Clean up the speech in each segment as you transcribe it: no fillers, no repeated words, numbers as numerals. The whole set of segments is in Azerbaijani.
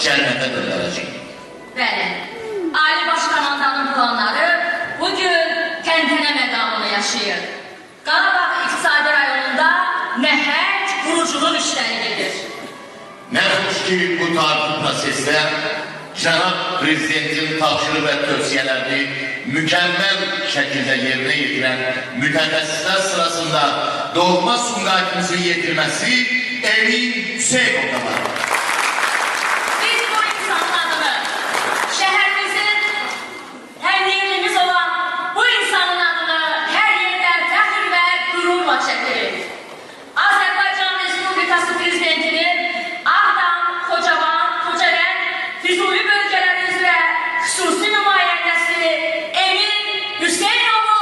cənnətə döndərəcəyik. Bəli, Ali Baş Komandanın planları bugün təntənə məqamını yaşayır. Qarabağ İqtisadi Rayonunda nəhəng quruculuq işləri gedir. Nə xoş ki, bu tarixi prosesdə cənab prezidentin tapşırıq və tövsiyələrini mükəmməl şəkildə yerinə yetirən mütəxəssislər sırasında doğma Sumqayıtımızın yetirməsi Emin Hüseynov da var. Biz bu insanın adını, şəhərimizin hər yerlimiz olan bu insanın adını hər yerdə fəxr və qürurla çəkirik. Azərbaycan Respublikası Prezidentinin Ağdam, Xocavan, Xocavənd, Füzuli bölgələri üzrə xüsusi nümayəndəsi Emin Hüseynovu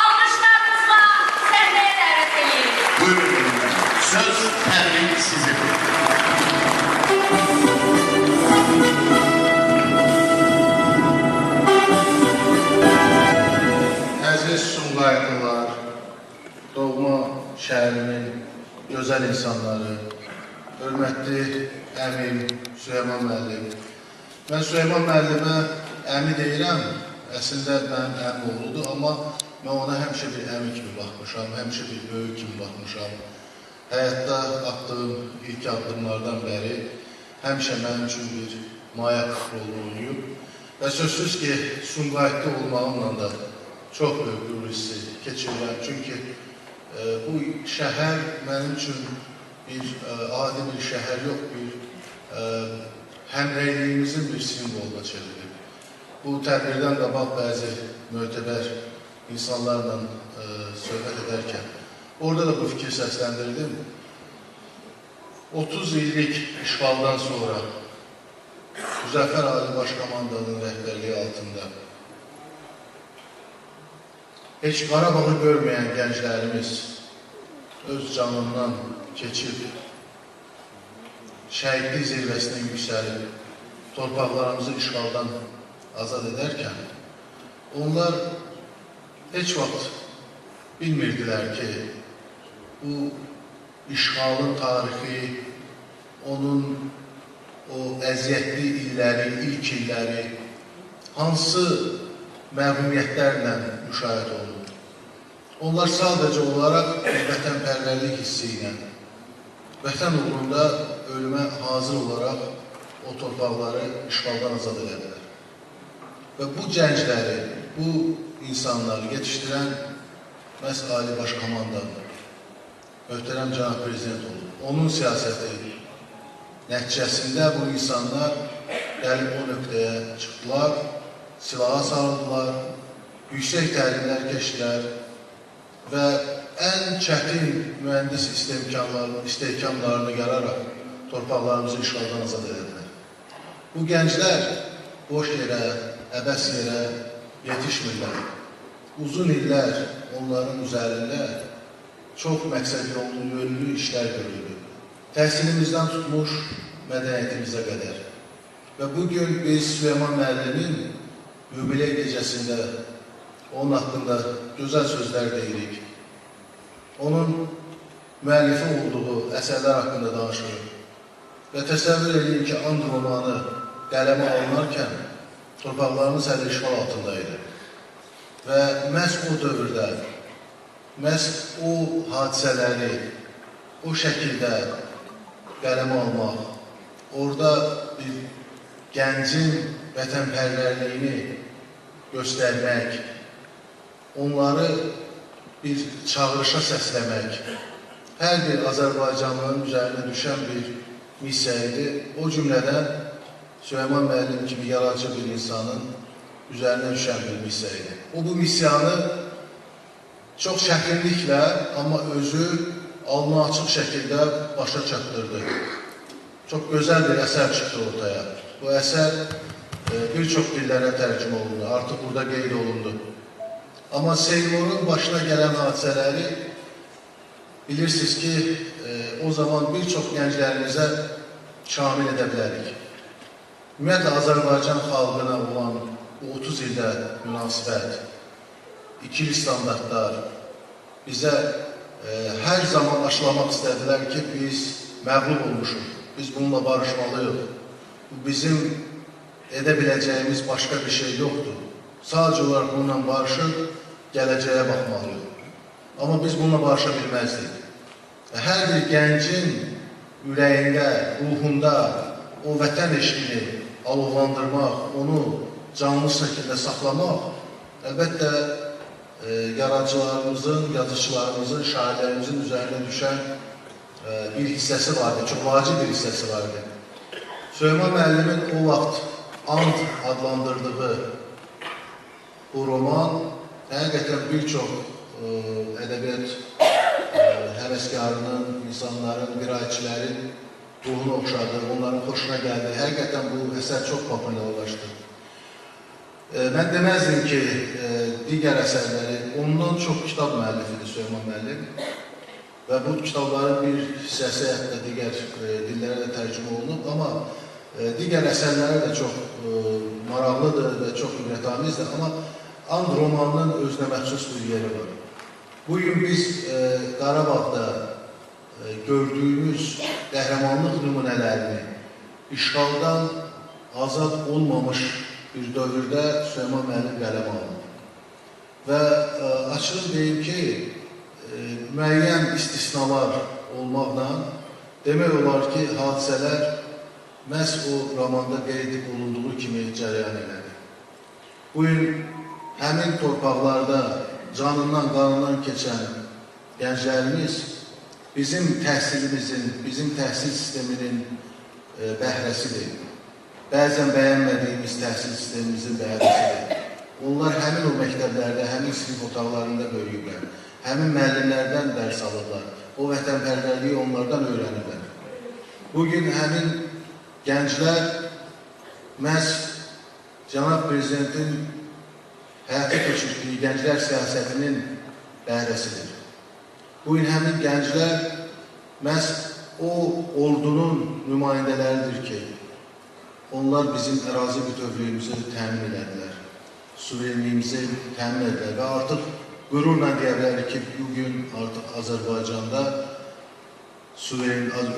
alqışlarınızla səhnəyə dəvət edirik. Buyurun, söz təbrik sizin. Əziz Sumqayıtlılar, doğma şəhərimin gözəl insanları, hörmətli əmim Süleyman müəllim. Mən Süleyman müəllimə əmi deyirəm, əslində mənim əmim oğludur, amma mən ona həmişə bir əmi kimi baxmışam, həmişə bir böyük kimi baxmışam. Həyatda atdığım ilk addımlardan bəri həmişə mənim üçün bir mayak rolunu oynayıb. Və sözsüz ki, Sumqayıtlı olmağımla da çox böyük qürur hissi keçirirəm. Çünki bu şəhər mənim üçün bir adi bir şəhər yox, bir həmrəyliyimizin bir simvoluna çevrilib. Bu tədbirdən qabaq bəzi mötəbər insanlarla söhbət edərkən orada da bu fikir səsləndirdim. 30 illik işğaldan sonra Müzəffər Ali Baş Komandanın rəhbərliyi altında heç Qarabağı görməyən gənclərimiz öz canından keçib, şəhidlik zirvəsinə yüksəlib, torpaqlarımızı işğaldan azad edərkən onlar heç vaxt bilmirdilər ki, bu işğalın tarixi, onun o əziyyətli illəri, ilk illəri hansı məğlubiyyətlərlə müşahidə olunur. Onlar sadəcə olaraq vətənpərvərlik hissi ilə, vətən uğrunda ölümə hazır olaraq o torpaqları işğaldan azad edədilər. Və bu gəncləri, bu insanları yetişdirən məhz Ali Baş Komandan, möhtərəm cənab prezident olub. Onun siyasəti nəticəsində bu insanlar gəlib o nöqtəyə çıxdılar, silaha sarıldılar, yüksək təlimlər keçdilər və ən çətin mühəndis istehkamlarını yararaq torpaqlarımızı işğaldan azad edədilər. Bu gənclər boş yerə, əbəs yerə yetişmirlər. Uzun illər onların üzərində çox məqsədyönlü işlər görüldü. Təhsilimizdən tutmuş mədəniyyətimizə qədər. Və bugün biz Süleyman müəllimin yubiley gecəsində onun haqqında gözəl sözlər deyirik. Onun müəllifi olduğu əsərlər haqqında danışırıq. Və təsəvvür edin ki, And romanı qələmə alınarkən torpaqlarımız hələ işğal altındaydı. Və məhz o dövrdə, məhz o hadisələri o şəkildə qələmə almaq, orada bir gəncin vətənpərvərliyini göstərmək, onları bir çağırışa səsləmək, hər bir Azərbaycanlının üzərinə düşən bir missiya idi. O cümlədən Süleyman müəllim kimi yaradıcı bir insanın üzərinə düşən bir missiya idi. O, bu missiyanı çox çətinliklə, amma özü alnı açıq şəkildə başa çatdırdı. Çox gözəl bir əsər çıxdı ortaya. Bu əsər bir çox dillərə tərcümə olundu, artıq burada qeyd olundu. Amma Seymurun başına gələn hadisələri bilirsiniz ki, o zaman bir çox gənclərimizə şamil edə bilərik. Ümumiyyətlə, Azərbaycan xalqına olan bu 30 ildə münasibət, ikili standartlar bizə hər zaman aşılamaq istədilər ki, biz məğlub olmuşuq, biz bununla barışmalıyıq, Bizim edə biləcəyimiz başqa bir şey yoxdur. Sadəcə olaraq bununla barışıb gələcəyə baxmalıyıq. Amma biz bununla barışa bilməzdik. Hər bir gəncin ürəyində, ruhunda o vətən eşqini alovlandırmaq, onu canlı şəkildə saxlamaq, əlbəttə yaradıcılarımızın, yazıçılarımızın, şairlərimizin üzərinə düşən bir hissəsi vardı, çox vacib bir hissəsi vardı. Süleyman müəllimin o vaxt And adlandırdığı bu roman həqiqətən bir çox ədəbiyyat həvəskarının, insanların, qiraətçilərin ruhunu oxşadı, onların xoşuna gəldi. Həqiqətən bu əsər çox populyarlaşdı. Mən deməzdim ki, digər əsərləri, ondan çox kitab müəllifidir Süleyman müəllim və bu kitabların bir hissəsi hətta digər dillərə də tərcümə olunub, amma digər əsərləri də çox maraqlıdır və çox ibrətamizdir, amma And romanının özünə məxsus bir yeri var. Bugün biz Qarabağda gördüyümüz qəhrəmanlıq nümunələrini işğaldan azad olmamış bir dövrdə Süleyman müəllim qələm aldı. Və açıq deyim ki, müəyyən istisnalar olmaqla demək olar ki, hadisələr məhz o romanda qeyd olunduğu kimi cərəyan elədi. Bugün həmin torpaqlarda canından, qanından keçən gənclərimiz bizim təhsilimizin, bizim təhsil sisteminin bəhrəsidir. Bəzən bəyənmədiyimiz təhsil sistemimizin bəhrəsidir. Onlar həmin o məktəblərdə, həmin sinif otaqlarında böyüyüblər, həmin müəllimlərdən dərs alıblar, o vətənpərvərliyi onlardan öyrəniblər. Bugün həmin gənclər məhz Cənab Prezidentin həyata keçirdiyi gənclər siyasətinin bəhrəsidir. Bugün həmin gənclər məhz o ordunun nümayəndələridir ki, onlar bizim ərazi bütövlüyümüzü təmin elədilər, suverenliyimizi təmin edilər və artıq qürurla deyə bilərik ki, bugün artıq Azərbaycanda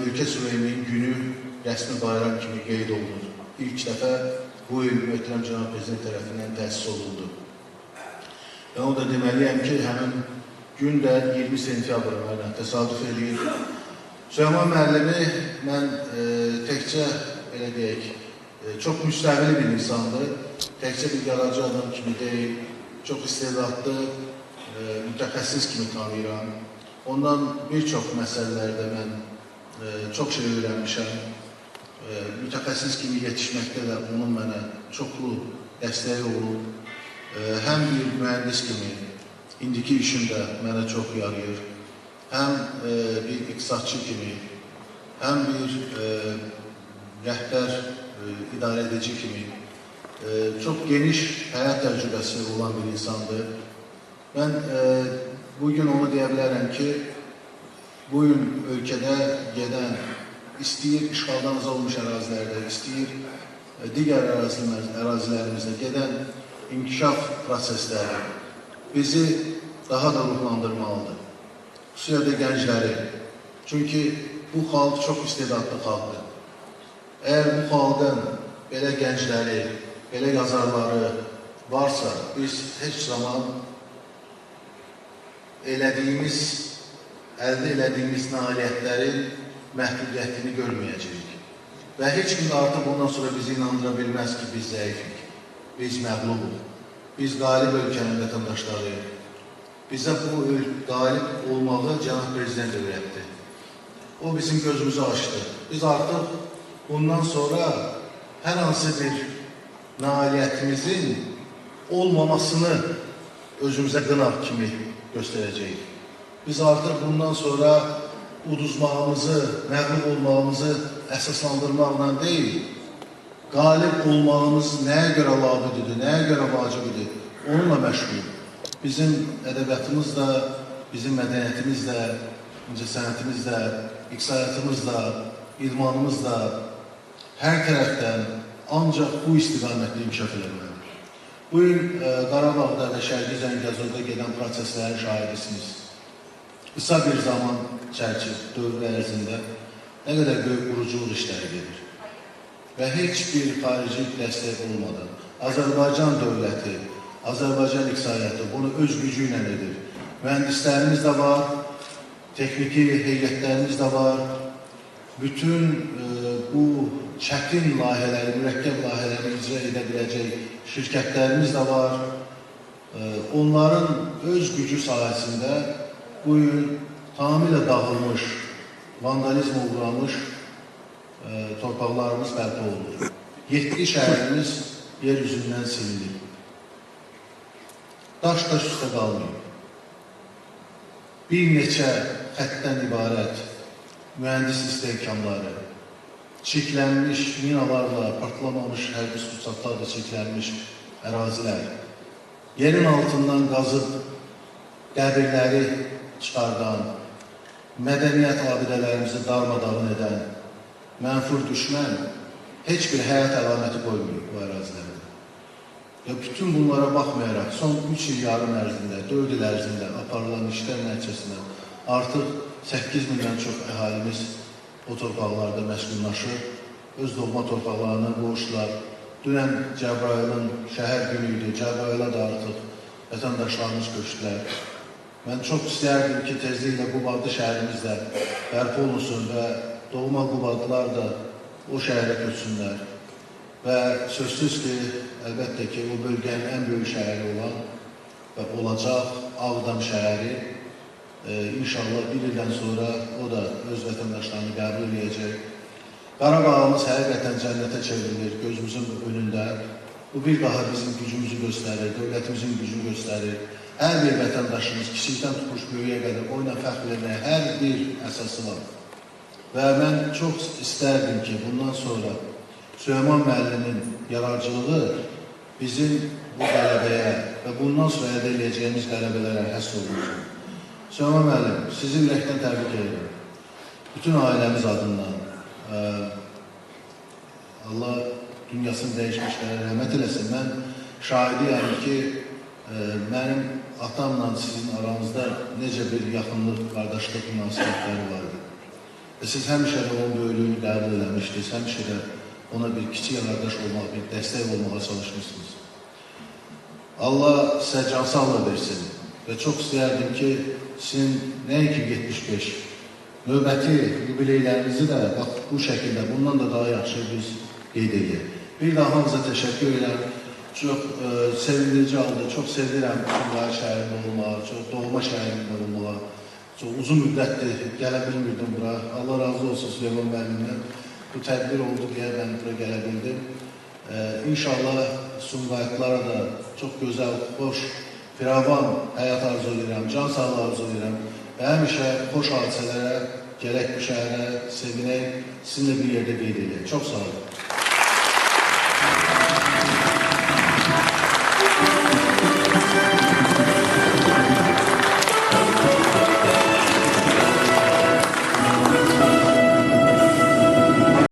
ölkə suverenliyin günü rəsmi bayram kimi qeyd olunur. İlk dəfə bu il möhtərəm Cənab Prezident tərəfindən təsis olundu. Və o da deməliyəm ki, həmin gün də 20 sentyabr mənə təsadüf eləyir. Süleyman müəllimi mən təkcə, belə deyək, çox müstəqil bir insandır. Təkcə bir yaradıcı adam kimi deyil, çox istedadlı, mütəxəssis kimi tanıyıram. Ondan bir çox məsələlərdə mən çox şey öyrənmişəm. Mütəxəssis kimi yetişməkdə də onun mənə çoxlu dəstəyi olub. Həm bir mühəndis kimi indiki işim də mənə çox yarayır, həm bir iqtisadçı kimi, həm bir rəhbər, idarə edici kimi çox geniş həyat təcrübəsi olan bir insandır. Mən bugün onu deyə bilərəm ki, bugün ölkədə gedən, istəyir işğaldan azad olmuş ərazilərdə, istəyir digər ərazilərimizdə gedən inkişaf prosesləri bizi daha da ruhlandırmalıdır. Xüsusilə də gəncləri. Çünki bu xalq çox istedadlı xalqdır. Əgər bu xalqın belə gəncləri, belə yazarları varsa, biz heç zaman əldə elədiyimiz nailiyyətlərin məhdudiyyətini görməyəcəyik. Və heç kim də artıq bundan sonra bizi inandıra bilməz ki, biz zəifik, biz məğlubuq, biz qalib ölkənin vətəndaşlarıyıq. Bizə bu qalib olmağı Cənab Prezident öyrətdi. O bizim gözümüzü açdı. Biz artıq bundan sonra hər hansı bir nailiyyətimizin olmamasını özümüzə qınaq kimi göstərəcəyik. Biz artıq bundan sonra uduzmağımızı, məğlub olmağımızı əsaslandırmaqla deyil, qalib olmağımız nəyə görə labüdüdür, nəyə görə vacibidir, onunla məşğuluyuq. Bizim ədəbiyyatımız da, bizim mədəniyyətimiz də, incəsənətimiz də, iqtisadiyyatımız da, idmanımız da hər tərəfdən ancaq bu istiqamətdə inkişaf eləməlidir. Bugün Qarabağda və Şərqi Zəngəzurda gedən proseslərin şahidisiniz. Qısa bir zaman çərçivə, dövrü ərzində nə qədər böyük quruculuq işləri gedir. Və heç bir xarici dəstək olmadan Azərbaycan dövləti, Azərbaycan iqtisadiyyatı bunu öz gücü ilə edir. Mühəndislərimiz də var, texniki heyətlərimiz də var. Bütün bu çətin layihələri, mürəkkəb layihələri icra edə biləcək şirkətlərimiz də var. Onların öz gücü sayəsində bu il tamamilə dağılmış, vandalizmə uğramış torpaqlarımız bərpa olunur. 7 şəhərimiz yer üzündən silinir. Daş daş üstə qalmayıb. Bir neçə xəttdən ibarət mühəndis istehkamları, çirklənmiş minalarla, partlamamış hərbi sursatlarla çirklənmiş ərazilər, yerin altından qazıb qəbirləri çıxardan, mədəniyyət abidələrimizi darmadağın edən mənfur düşmən heç bir həyat əlaməti qoymuyor bu ərazilərdə. Və bütün bunlara baxmayaraq son 3 il yarım ərzində, 4 il ərzində aparılan işlər nəticəsində artıq 8 mindən çox əhalimiz o torpaqlarda məskunlaşır, öz doğma torpaqlarına qovuşdular. Dünən Cəbrayılın şəhər günü idi, Cəbrayıla da artıq vətəndaşlarımız köçdülər. Mən çox istərdim ki, tezliklə Qubadlı şəhərimiz də bərpa olunsun və doğma Qubadlılar da o şəhərə köçsünlər. Və sözsüz ki, əlbəttə ki, o bölgənin ən böyük şəhəri olan və olacaq Ağdam şəhəri inşallah bir ildən sonra o da öz vətəndaşlarını qəbul edəcək. Qarabağımız həqiqətən cənnətə çevrilir gözümüzün önündə. Bu bir daha bizim gücümüzü göstərir, dövlətimizin gücünü göstərir. Hər bir vətəndaşımız kiçikdən tutmuş böyüyə qədər o ilə fəxr etməyə hər bir əsası var. Və mən çox istərdim ki, bundan sonra Süleyman müəllimin yaradıcılığı bizim bu qələbəyə və bundan sonra əldə edəcəyimiz qələbələrə həsr olunsun. Süleyman müəllim, sizi ürəkdən təbrik edirəm. Bütün ailəmiz adından Allah dünyasını dəyişmişlərə rəhmət eləsin. Mən şahidiyəm ki, mənim atamla sizin aranızda necə bir yaxınlıq, qardaşlıq münasibətləri vardı. Və siz həmişə də onun böyüklüyünü qəbul eləmişdiniz, həmişə də ona bir kiçik qardaş olmağa, bir dəstək olmağa çalışmışsınız. Allah sizə can sağlığı versin və çox istəyərdim ki, sizin nəinki 75, növbəti yubileylərinizi də bax bu şəkildə, bundan da daha yaxşı biz qeyd edək. Bir daha hamınıza təşəkkür edirəm. Çox sevindirici oldu, çox sevinirəm Sumqayıt şəhərində olmağa, çox doğma şəhərində olmağa. Çox uzun müddətdir gələ bilmirdim bura. Allah razı olsun Süleyman müəllimdən. Bu tədbir oldu deyə mən bura gələ bildim. İnşallah Sumqayıtlara da çox gözəl, xoş, firavan həyat arzu edirəm, can sağlığı arzu edirəm. Və həmişə xoş hadisələrə gələk bu şəhərə, sevinək, sizinlə bir yerdə qeyd edək. Çox sağ olun.